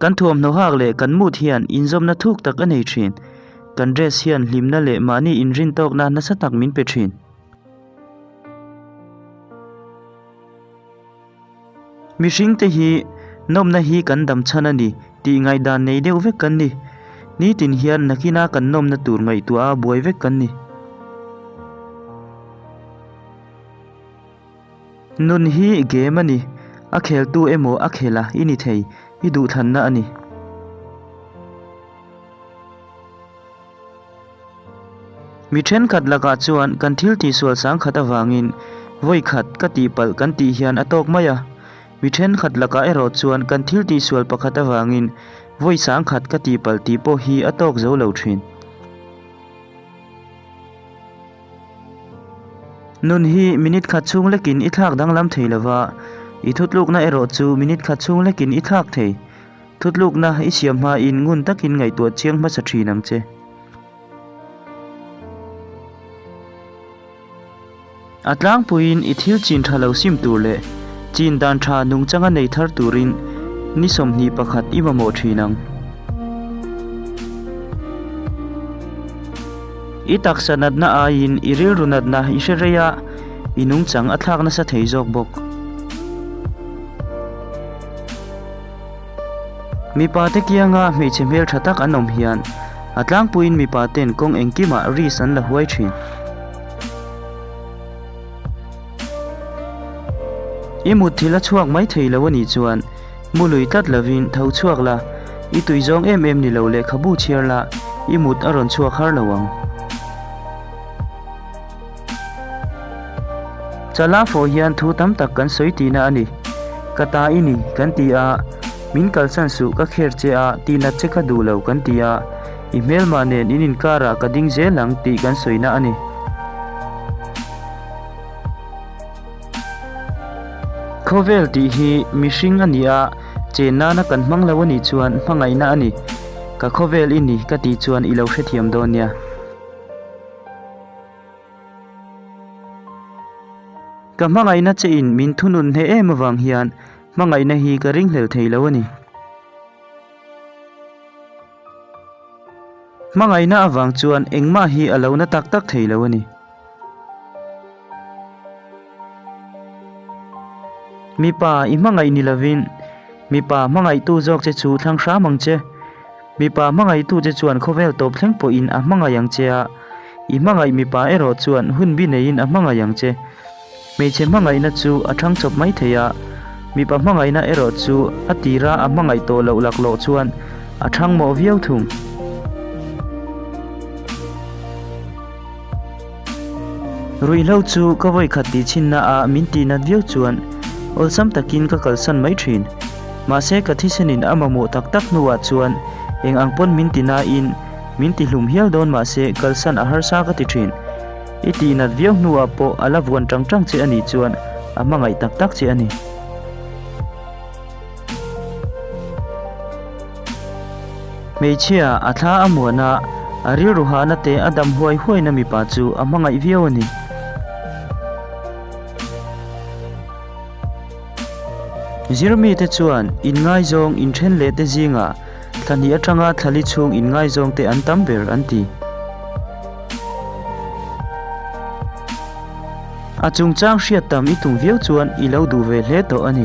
Kan thuamhnaw hak leh kan mood hian inzawmna thuk tak a nei thin. Kan dress hian hlimna leh mahni inrintawkna nasa tak min pe thin. Mihringte hi nawmna hi kan dam chhan a ni tih ngaihdan nei deuh vek kan ni. Nitin hian nakina kan nawmna tur ngaihtuah a buai vek kan ni. Nun hi game a ni, a kheltu emaw a khela i ni thei, i duhthlanna a ni. Mi thenkhat lakah chuan kan thil tihsual sangkhat avangin vawi khat ka tihpalh kan tih hian a tawk mai a, mi thenkhat lakah erawh chuan kan thil tihsual pakhat avangin vawi sangkhat ka tihpalh tih pawh hi a tawk zo lo thin. Nun hi minute khat chhung lekin i thlak danglam thei lova, i thutlukna erawh chu minute khat chhung lekin i thlak thei. Thutlukna i siam hmain ngun takin ngaihtuah chiang hmasa thin ang che. A tlangpuiin i thil chin tha lo sim tur leh chin dan tha nungchanga nei thar turin ni 21 i mamawh thin ang. I taksa natna aiin i rilru natna i hre rei a, i nungchang a thlak nasa thei zawk bawk. Mipa te kianga hmeichhe hmel tha tak an awm hian a tlangpuiin mipa ten kawng engkimah risk an la huai thin. I mutthilh a chhuak mai thei lo a nih chuan mu lui tlat lovin tho chhuak la, i tui zawng em em ni lo lehkhabu chhiar la, i mut a rawn chhuak har lo ang. Chala fawh hian thu tam tak kan sawi tihna a ni. Ka ta i ni, kan ti a, min kalsan suh ka kher che a, tihnat che ka duh lo kan ti a, i hmelmah nen in inkarah ka ding zel ang tih kan sawina a ni. Khawvel tih hi mihring a ni a, chen nana kan hmang lo a nih chuan hmangaihna a ni. Ka khawvel i ni ka tih chuan i lo hrethiam dawn nia. Ka hmangaihna che in min thunun hneh em avang hian hmangaihna hi ka ringhlel thei lo a ni. Hmangaihna avang chuan engmah hi a lo na tak tak thei lo a ni. Mipa i hmangaih ni lovin mipa hmangaihtu zawk che chu thlang hram ang che. Mipa hmangaihtu che chuan khawvel tawp thleng pawhin a hmangaih ang che a, i hmangaih mipa erawh chuan hun bi neiin a hmangaih ang che. Hmeichhe hmangaihna chu a thang chawp mai thei a, mipa hmangaihna erawh chu a tira a hmangaih tawh loh laklawh chuan a thang mawh viau thung. Ruihhlo chu ka vawi khat tih chhinna ah min tih nat viau chuan awlsam takin ka kalsan mai thin. Mahse ka thisenin a mamawh tak tak hnuah chuan eng ang pawn min ti nain min ti hlum hial dawn mahse kalsan a harsa ka ti thin. I tih nat viau hnuah pawh a la vuan tang tang che a nih chuan a hmangaih tak tak che a ni. Hmeichhia a thla a muan a, a rilru hahna te a dam huai huaina mipa chu a hmangaih viau a ni. Zirmite chuan inngaizawng inthen leh te zingah thla hnih atanga thla li chhung inngaizawng te an tam ber an ti. A chungchang hriat tam i tum viau chuan i lo duh ve hle tawh a ni.